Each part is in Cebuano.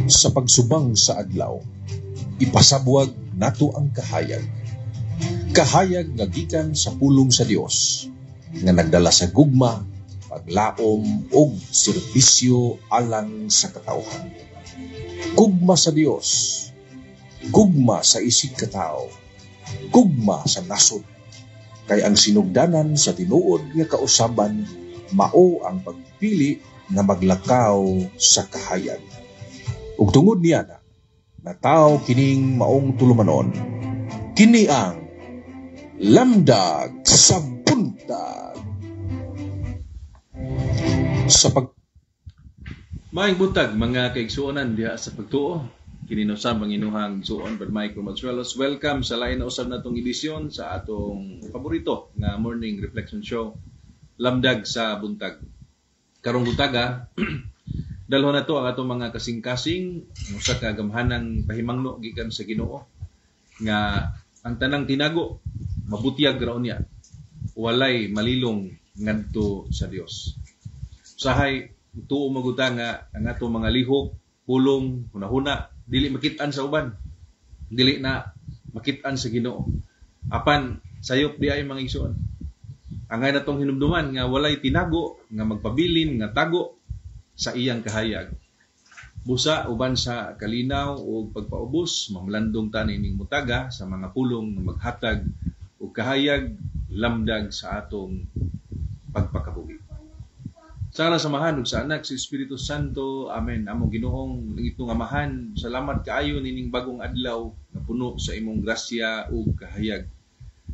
Sa pagsubang sa adlaw, ipasabwag nato ang kahayag. Kahayag nga gikan sa pulong sa Dios, nga nagdala sa gugma, paglaom ug serbisyo alang sa katawhan. Gugma sa Dios, gugma sa isig katawo, gugma sa nasod. Kay ang sinugdanan sa tinuod nga kausaban mao ang pagpili nga maglakaw sa kahayag. Ug tungod niya na, nataw kining maong tulumanon. Kini ang Lamdag sa Buntag. Sa pag Maayong buntag, mga kaigsuonan diha sa pagtuo. Kini na usab ang inyong igsuon, Brad Mike Romanzuelos. Welcome sa lain na usab natong edisyon sa atong paborito nga morning reflection show, Lamdag sa Buntag. Karong buntaga, dalhon nato ang atong mga kasing-kasing ang usa ka gamhanang pahimangno gikan sa Ginoo nga ang tanang tinago mabutyag ra unya, walay malilong ngadto sa Dios. Usahay tuo maguta nga ang atong mga lihok, pulong, hunahuna dili makit-an sa uban. Dili na makit-an sa Ginoo. Apan sayop di ay, mga igsoon. Angay natong hinumduman nga walay tinago nga magpabilin nga tago sa iyang kahayag. Busa uban sa kalinaw o pagpaubos, mamlandong ta niining mutaga sa mga pulong nga maghatag og kahayag, lamdag sa atong pagpakabuhi. Sa ngalan sa Amahan ug sa Anak, sa Espiritu Santo. Amen. Among Ginoong langitnong Amahan, salamat kaayo nining bagong adlaw nga puno sa imong grasya ug kahayag.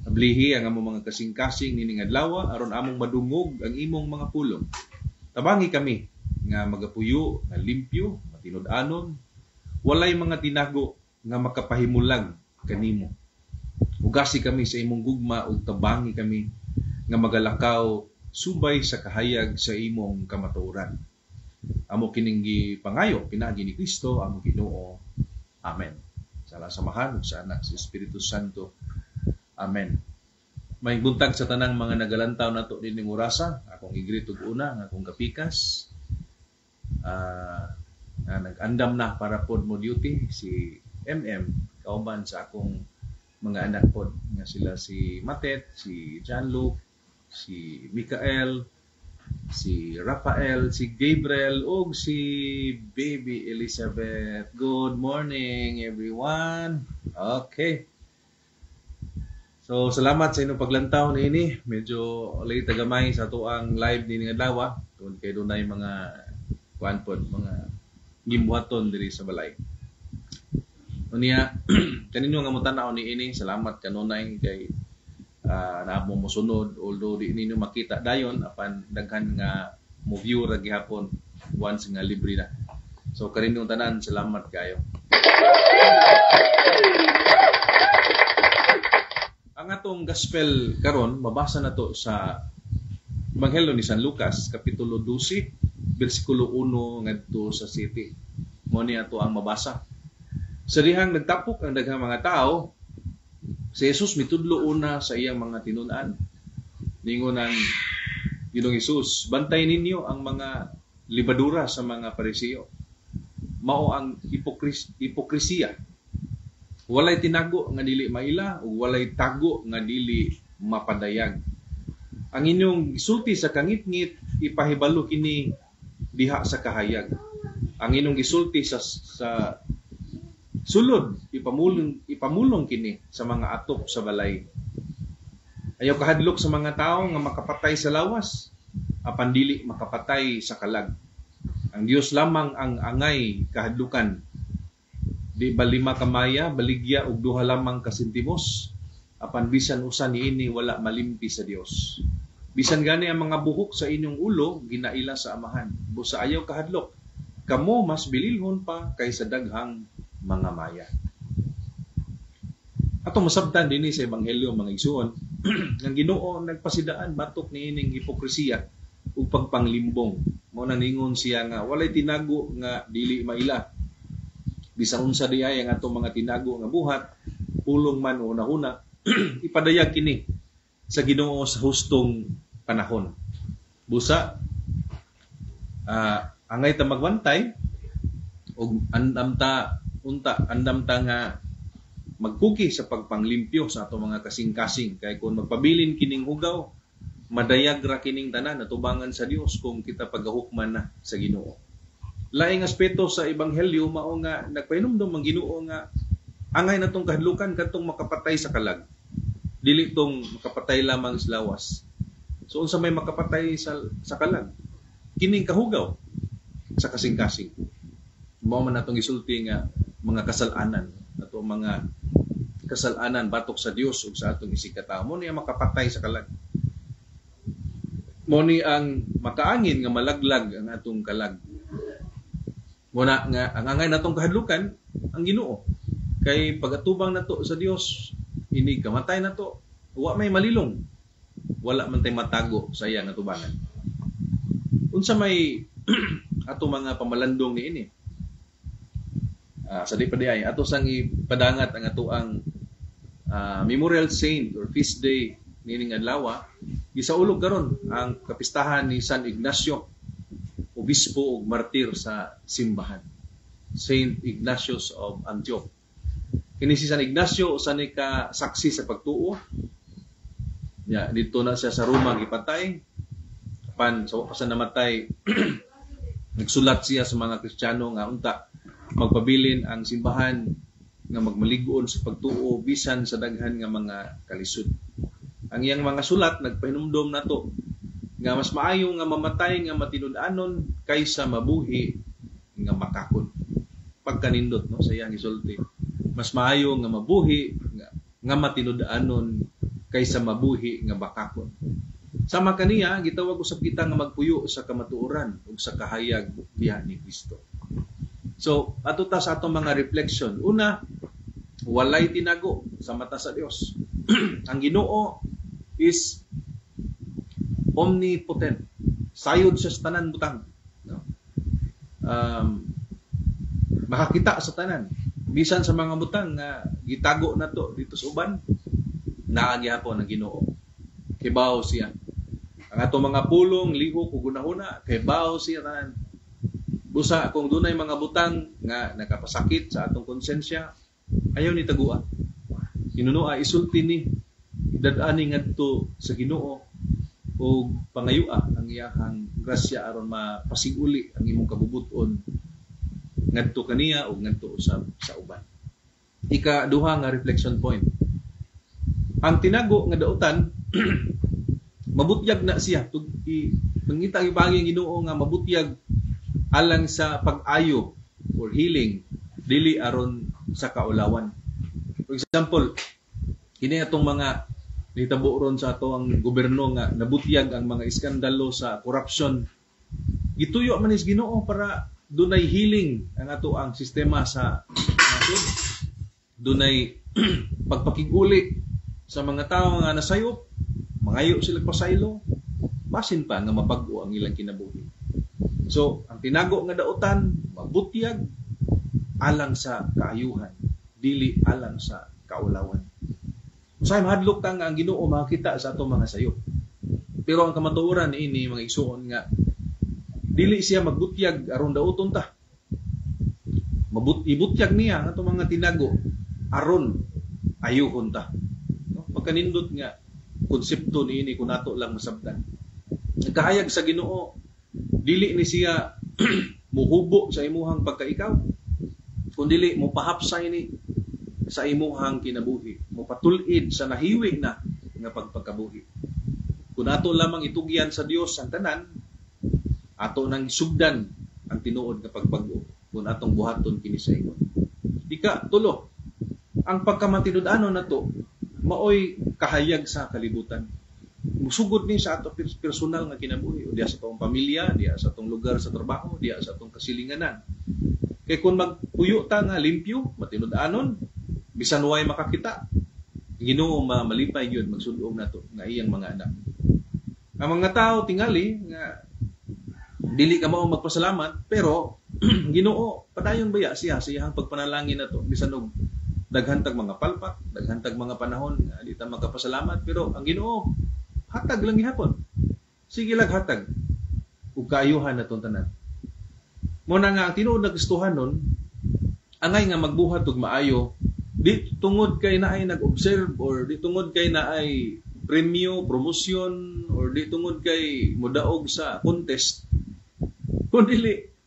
Ablihi ang among mga kasing-kasing nining adlaw aron among madungog ang imong mga pulong. Tabangi kami nga magapuyo, nga limpyo, matinud-anon, walay mga tinago nga makapahimulag kanimo. Ugasi kami sa imong gugma ug tabangi kami nga magalakaw subay sa kahayag sa imong kamatuoran. Amo kining gipangayo pinaagi ni Kristo among Ginoo. Amen. Sa ngalan sa Amahan ug sa Anak, sa Espiritu Santo. Amen. Maayong buntag sa tanang mga nagalantaw nato nining orasa. Akong i-greet og una ang akong kapikas, nga nag-andam na para pod mo duty, si MM, kauban sa akong mga anak pod nga sila si Matet, si John Luke, si Mikael, si Rafael, si Gabriel ug si Baby Elizabeth. Good morning, everyone. Okay. So salamat sa inyong paglantaw niini. Medyo late gamay sa atoang live nining adlaw tungod kay dunay mga kuan pod, mga gimbuhaton diri sa balay. Unya kaninyo nga motanaw niini, salamat kanunay kay naa mo mosunod, although di ninyo makita dayon, apan daghan nga mo view ra gihapon once nga libre na. So kaninyong tanan, salamat kaayo. Ang atong gospel karon mabasa nato sa Ebanghelyo ni San Lucas kapitulo 12 bersikulo 1 ngadto sa 7. Mao ni ato ang mabasa. Sa dihang nagtapok ang daghang mga tao, si Jesus mitudlo una sa iyang mga tinun-an. Ningon ang Ginoong Hesus, "Bantay ninyo ang mga libadura sa mga Pariseo. Mao ang hipokrisiya. Walay tinago nga dili maila ug walay tago nga dili mapadayag. Ang inyong gisulti sa kangitngit, ipahibalo kini diha sa kahayag. Ang inyong gisulti sa sulod, ipamulong kini sa mga atop sa balay. Ayaw kahadlok sa mga tawo nga makapatay sa lawas, apan dili makapatay sa kalag. Ang Dios lamang ang angay kahadlukan. Di ba 5 ka maya baligya og 2 lamang ka sentimos? Apan bisan usa niini wala malimpi sa Dios. Bisan gani ang mga buhok sa inyong ulo ginaila sa Amahan. Busa ayaw kahadlok. Kamo mas bililhon pa kaysa daghang mga maya." Ato masabtan dinhi sa ebanghelyo, mga igsuon, ang Ginoo nagpasidaan batok niining hipokrisiya ug pagpanglimbong. Mao na ningon siya nga walay tinago nga dili maila. Bisan unsa di ay ang atong mga tinago nga buhat, pulong man o hunahuna, ipadayag kini sa Ginoo sa hustong panahon. Busa angay ta magbantay Og andam ta unta, andam ta nga magkuki sa pagpanglimpyo sa atong mga kasing-kasing, kay kung magpabilin kining hugaw, madayag ra kining tanan atubangan sa Dios kung kita pagahukman na sa Ginoo. Laing aspeto sa ebanghelyo mao nga nagpahinumdom ang Ginoo nga angay natong kahadlukan kadtong makapatay sa kalag, dili tong makapatay lamang sa lawas. So unsa may makapatay sa kalag? Kining kahugaw sa kasing-kasing. Mao man atong gisulti nga mga kasal-anan, ato mga kasal-anan batok sa Dios ug sa atong isigkatawo, mo niya makapatay sa kalag. Mo ni ang makaangin nga malaglag ang atong kalag. Mo na nga ang angay natong kahadlukan ang Ginoo. Kay pagatubang nato sa Dios, ini kamatay nato, wa may malilong. Wala man tay matago sa iyang atubangan. Unsa may ato mga pamalandong niini? Sa di pa di ay ato sang ipadangat ang atoang Memorial Saint or Feast Day niining adlaw. Gisaulog karon ang kapistahan ni San Ignacio, obispo ug martir sa simbahan. Saint Ignatius of Antioch. Kini si San Ignacio usa ni ka saksi sa pagtuo. Ya, dito na siya sa Roma gipatay. Apan sa wa pa siya namatay, nagsulat siya sa mga Kristiyano nga unta magpabilin ang simbahan nga magmalig-on sa pagtuo bisan sa daghan nga mga kalisod. Ang iyang mga sulat nagpahinumdom nato nga mas maayo nga mamatay nga matinud-anon kaysa mabuhi nga makakon. Pagkanindot, no, sa iyang gisulti. Mas maayo nga mabuhi nga matinud-anon kaysa mabuhi nga bakakon. Sama kaniya, gitawag usab kita nga magpuyo sa kamatuoran ug sa kahayag diha ni Kristo. So, ato ta sa atong mga reflection. Una, walay tinago sa mata sa Dios. Ang Ginoo is omnipotent. Sayod siya sa tanan butang. No? Makakita sa tanan. Bisan sa mga butang nga gitago na to dito sa uban, naa gihapon ang Ginoo. Kibaw siya. Ang atong mga pulong, lihok ug hunahuna, kibaw siya tanan. Busa kung dunay mga butang nga nakapasakit sa atong konsensya, ayaw ni tagua. Hinunua isulti ni, idad-ani ngadto sa Ginoo ug pangayua ang iyahang grasya aron mapasig-uli ang imong kabubut-on ngadto kaniya ug ngadto usab sa uban. Ikaduha nga reflection point. Ang tinago nga dautan mabutyag na siya. Tug mangita ang ibagi ang Ginoo nga mabutyag alang sa pag-ayo or healing, dili aron sa kaulawan. For example, kini atong mga nitabo ron sa ato ang gobyerno nga nabutyag ang mga iskandalo sa corruption. Gituyo man is Ginoo para dunay healing ang ato ang sistema sa nasod. Dunay pagpakiguli sa mga tawo nga nasayop, mangayo sila pasaylo, basin pa nga mabag-o ang ilang kinabuhi. So, ang tinago nga dautan, mabutyag alang sa kaayuhan, dili alang sa kaulawan. Usahay mahadlok ta nga ang Ginoo makakita sa atong mga sayop. Pero ang kamatuoran niini mga igsuon nga dili siya magbutyag aron dauton ta. Ibutyag niya ang atong mga tinago aron ayuhon ta. No? Pagkanindot nga konsepto niini kung nato lang masabtan. Nagkahayag sa Ginoo, dili ni siya muhubo sa imuhang pagkaikaw, kun dili mopahapsay ni sa imuhang kinabuhi, mopatul-id sa nahiwi na nga pagpagkabuhi. Kung ato lamang itugyan sa Dios ang tanan, ato nang isugdan ang tinuod nga pagbag-o kung atong buhaton kini sa ingon. Ika tulo, ang pagkamatinud-anon nato maoy kahayag sa kalibutan. Musugod ni sa ato personal nga kinabuhi, o diya sa atong pamilya, diya sa atong lugar sa trabaho, diya sa atong kasilinganan. Kay kung magpuyo ta nga limpyo, matinud-anon, bisan way makakita, Ginoo malipay gyud magsud-ong nato nga iyang mga anak. Ang mga tao tingali nga dili ka mao magpasalamat, pero Ginoo padayon baya siya sa iyang pagpanalangin nato bisan og daghan tag mga palpak, daghan tag mga panahon nga di ta makapasalamat, pero ang Ginoo hatag lang gihapon. Sige lang hatag ug kaayuhan natong tanan. Mo na nga ang tinuod na Kristohanon angay nga magbuhat og maayo di tungod kay naay nag-observe or di tungod kay naay premyo, promosyon, or di tungod kay modaog sa contest, kundi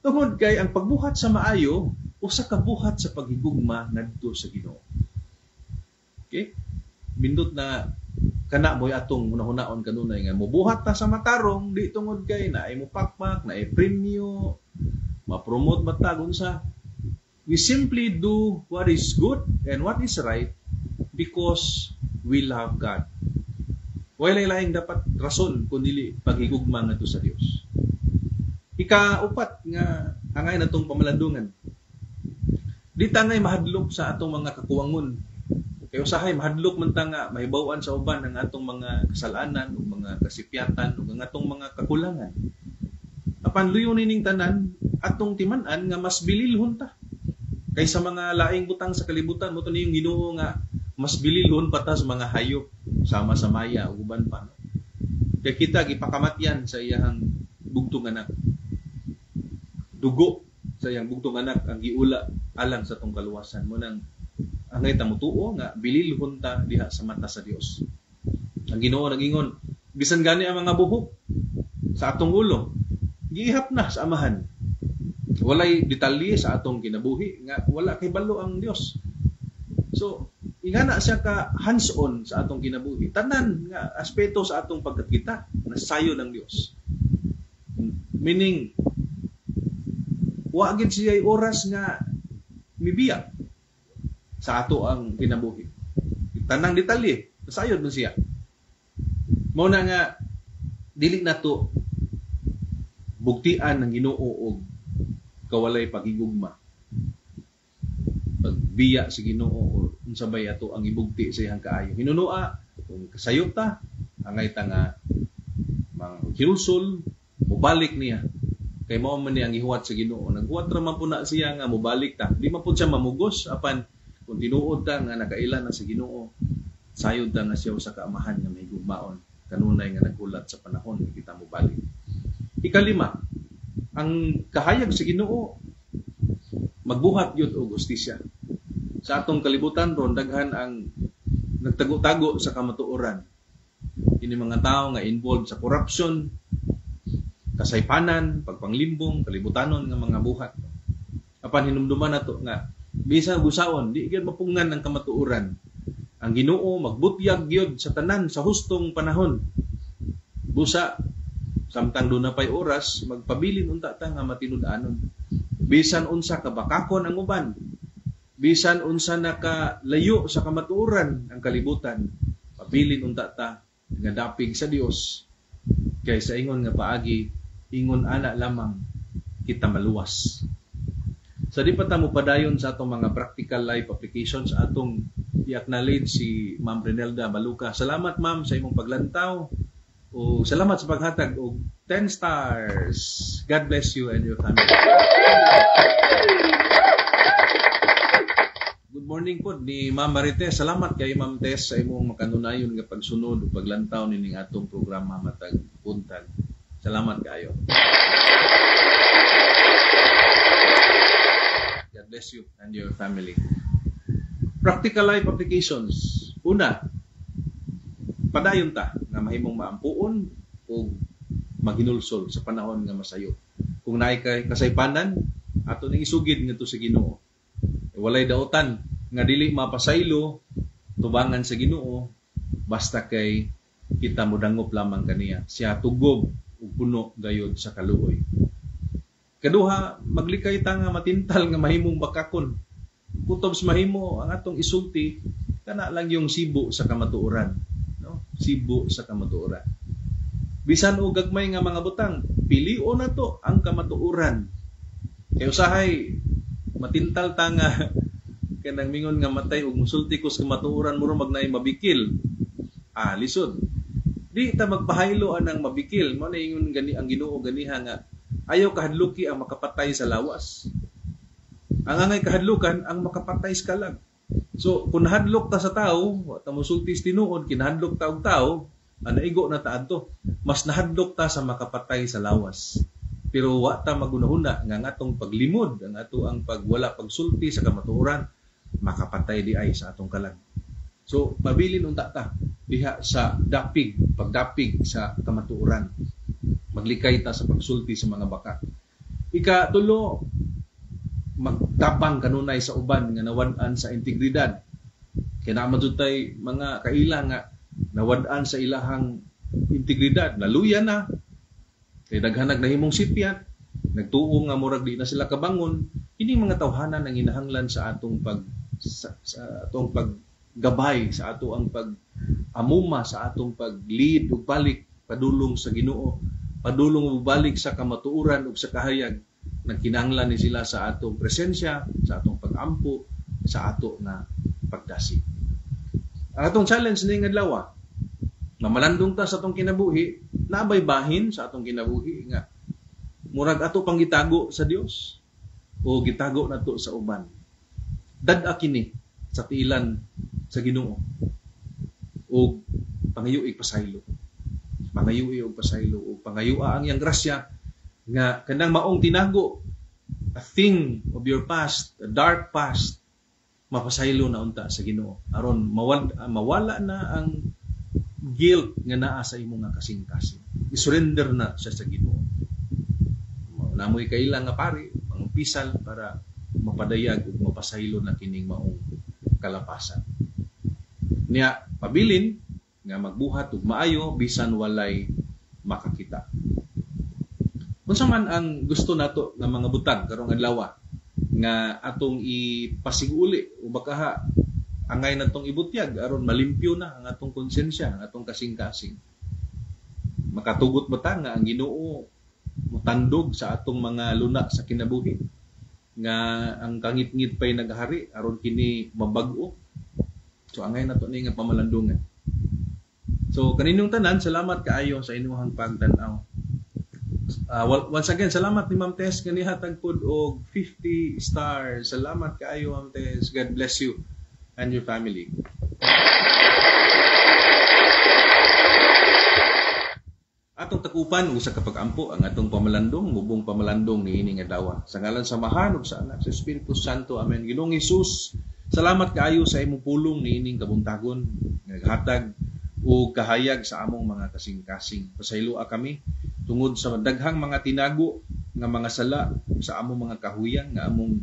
tungod kay ang pagbuhat sa maayo usa ka buhat sa paghigugma ngadto sa Ginoo. Okay? Bindot na kana mo'y atong hunahunaon kanunay nga mobuhat ta sa matarong di tungod kay naay mopakpak, naay premyo, ma-promote ba ta unsa. We simply do what is good and what is right because we love God. Walay laing dapat rason kun dili paghigugma ngadto sa Dios. Ikaupat nga angay natong pamalandungan. Di ta angay mahadlok sa atong mga kakuwangon. Kay usahay mahadlok man ta nga mahibaw-an sa uban ang atong mga kasalanan ug mga kasipyatan ug ang atong mga kakulangan. Apan luyo nining tanan atong timan-an nga mas bililhon ta kaysa mga laing butang sa kalibutan. Mo to niyong Ginoo nga mas bililhon pa ta sa mga hayop sama sa maya ug uban pa. No? Kay kita gipakamatyan sa iyang bugtong anak. Dugo sa iyang bugtong anak ang giula alang sa atong kaluwasan. Mo nang angay ta motuo nga bililhon ta diha sa mata sa Dios. Ang Ginoo nagingon, bisan gani ang mga buhok sa atong ulo, giihap na sa Amahan. Walay detalye sa atong kinabuhi nga wala kay balo ang Dios. So, ingana siya ka hands-on sa atong kinabuhi. Tanan nga aspeto sa atong pagkakita nasayo ng Dios. Meaning, wa gid siya oras nga mibiya sa ato ang kinabuhi. Tanang detalye, nasayod man siya. Mao na nga dili nato bugtian ng Ginoo og kawalay pagigugma. Pagbiya sa Ginoo o unsa bay ato ang ibugti sa iyang kaayo. Hinunua kung kasayop ta, angay ta nga manghinulsol, mobalik niya. Kay mao man ni ang gihuwat sa Ginoo. Naghuwat ra man pud na siya nga mobalik ta. Di man pud siya mamugos apan kung tinuod ta nga nakaila na sa Ginoo, sayod ta nga siya usa ka amahan nga mahigugmaon kanunay nga naghulat sa panahon nga kita mobalik. Ikalima, ang kahayag sa Ginoo magbuhat gyud og hustisya. Sa atong kalibutan ron daghan ang nagtago-tago sa kamatuoran. Kini mga tawo nga involved sa corruption, kasaypanan, pagpanglimbong, kalibutanon nga mga buhat. Apan hinumduman nato nga bisan gusaon di gyud mapungan ang kamatuoran. Ang Ginoo magbutyag gyud sa tanan sa hustong panahon. Busa samtang duna pay oras, magpabilin unta ta nga matinud-anon. Bisan unsa ka bakakon ang uban, bisan unsa nakalayo sa kamatuoran ang kalibutan, pabilin unta ta nga dapig sa Dios. Kay sa ingon nga paagi, ingon ana lamang kita maluwas. Sa di pa ta mopadayon sa atong mga practical life applications, atong i-acknowledge si Ma'am Renelda Baluka. Salamat ma'am sa imong paglantaw. O salamat sa paghatag og 10 stars. God bless you and your family. Good morning po ni Ma'am Marites. Salamat kay Ma'am Tess sa imong makanunayon nga pagsunod ug paglantaw nining atong programa matag buntag. Salamat kaayo. God bless you and your family. Practical life applications. Una, padayon ta nga mahimong maampuon o maghinulsol sa panahon nga masayo. Kung naay kay kasaypanan, ato ning isugid ngadto sa Ginoo. Walay daotan nga dili mapasaylo tubangan sa Ginoo basta kay kita modangop lamang kaniya. Siya tugob ug puno gayod sa kaluoy. Kaduha, maglikay ta nga matintal nga mahimong bakakon. Kutob sa mahimo ang atong isulti kana lang yung sibo sa kamatuoran, no? Sibo sa kamatuoran. Bisan og gagmay nga mga butang, pilion nato ang kamatuoran. Kay usahay matintal ta nga kanang mingon nga matay og musulti ko sa kamatuoran muro magnaay mabikil. Ah, lisod. Di ta magpahaylo anang mabikil. Mao na ingon gani ang Ginoo ganiha nga ayaw kahadluki ang makapatay sa lawas. Ang angay kahadlukan ang makapatay sa kalag. So kung nahadlok ta sa tao, wa ta mosulti sa tinuod, kinahadlok ta og tao, ang naigo na ta adto. Mas nahadlok ta sa makapatay sa lawas. Pero wa ta magunahuna nga ang atong paglimod, ang ato ang pagwala pagsulti sa kamatuoran makapatay di ay sa atong kalag. So pabilin unta ta diha sa dapig, pagdapig sa kamatuoran. Maglikay ta sa pagsulti sa mga baka. Ikatulo, magtabang kanunay sa uban nga nawad-an sa integridad. Kay naa man jud tay mga kaila nga nawad-an sa ilahang integridad, naluya na. Kay daghan nahimong sipyat, nagtuo nga murag di na sila kabangon. Kining mga tawhanan ang inahanglan sa atong pag sa atong paggabay, sa ato ang pag-amuma, sa atong pag-lead ug balik padulong sa Ginoo, padulong ug balik sa kamatuoran ug sa kahayag. Nagkinahanglan ni sila sa atong presensya, sa atong pag-ampo, sa ato nga pagdasig. Ang atong challenge ning adlaw, mamalandong ta sa atong kinabuhi, naabay bahin sa atong kinabuhi nga murag ato pang gitago sa Dios o gitago nato sa uban. Dad-a kini sa tiilan sa Ginoo og pangayuig pasaylo. Pangayuig og pasaylo og pangayua ang iyang grasya nga kanang maong tinago, a thing of your past, a dark past, mapasaylo na unta sa Ginoo aron mawala na ang guilt nga naa sa imong nga kasing-kasing. I-surrender na siya sa Ginoo. Namoy kaila nga pari, pangumpisal para mapadayag ug mapasaylo na kining maong kalapasan. Niya pabilin nga magbuhat og maayo bisan walay makakita. Unsa man ang gusto nato nga mga butang karong adlaw nga atong ipasiguli o bakaha angay natong ibutyag aron malimpyo na ang atong konsensya, ang atong kasing-kasing. Makatugot ba ta nga ang Ginoo motandog sa atong mga luna sa kinabuhi nga ang kangitngit pay naghari aron kini mabag-o? So angay nato ni nga pamalandungan. So kaninyong tanan, salamat kaayo sa inyong pagtan-aw. Once again, salamat ni Ma'am Tess nga nihatag pod og 50 stars. Salamat kaayo, Ma'am Tess. God bless you and your family. Atong takupan usa ka pag-ampo ang atong pamalandong, mubong pamalandong niini nga adlaw. Sa ngalan sa Amahan ug sa Anak sa Espiritu Santo. Amen. Ginoong Hesus, salamat kaayo sa imong pulong niining kabuntagon, naghatag og kahayag sa among mga kasing-kasing. Pasayloa kami tungod sa daghang mga tinago nga mga sala sa among mga kahuyan nga among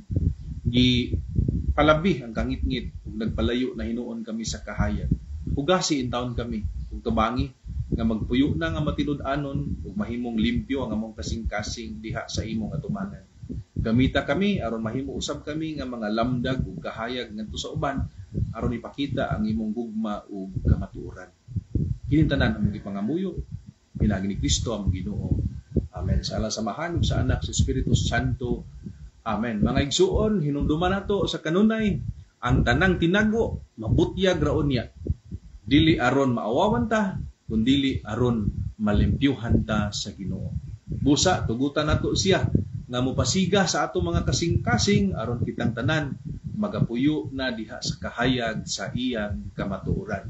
gipalabi ang kangitngit ug nagpalayo na hinuon kami sa kahayag. Hugasi intawon kami ug tabangi nga magpuyo na nga matinud-anon ug mahimong limpyo ang among kasing-kasing diha sa imong atubangan. Gamita kami aron mahimo usab kami nga mga lamdag ug kahayag ngadto sa uban aron ipakita ang imong gugma ug kamatuoran. Kining tanan among gipangamuyo pinaagi ni Kristo among Ginoo. Amen. Sa ngalan sa Amahan ug sa Anak sa Espiritu Santo. Amen. Mga igsuon, hinumduman nato sa kanunay ang tanang tinago mabutyag ra unya. Dili aron maawawan ta, kundili aron malimpyuhan ta sa Ginoo. Busa tugutan nato siya nga mopasiga sa ato mga kasing-kasing aron kitang tanan magapuyo na diha sa kahayag sa iyang kamatuoran.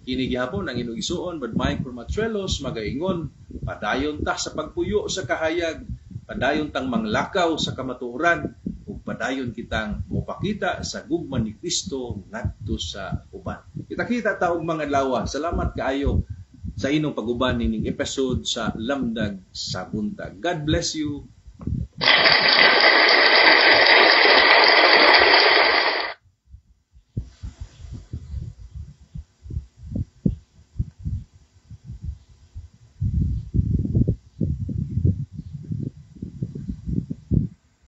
Kini gihapon ang inyong igsuon, Brad Mike Formatruelos, magaingon, padayon ta sa pagpuyo sa kahayag, padayon tang manglakaw sa kamatuoran, ug padayon kitang mopakita sa gugma ni Kristo ngadto sa uban. Kita-kita ta og mga adlaw. Salamat kaayo sa inyong pag-uban nining episode sa Lamdag sa Buntag. God bless you.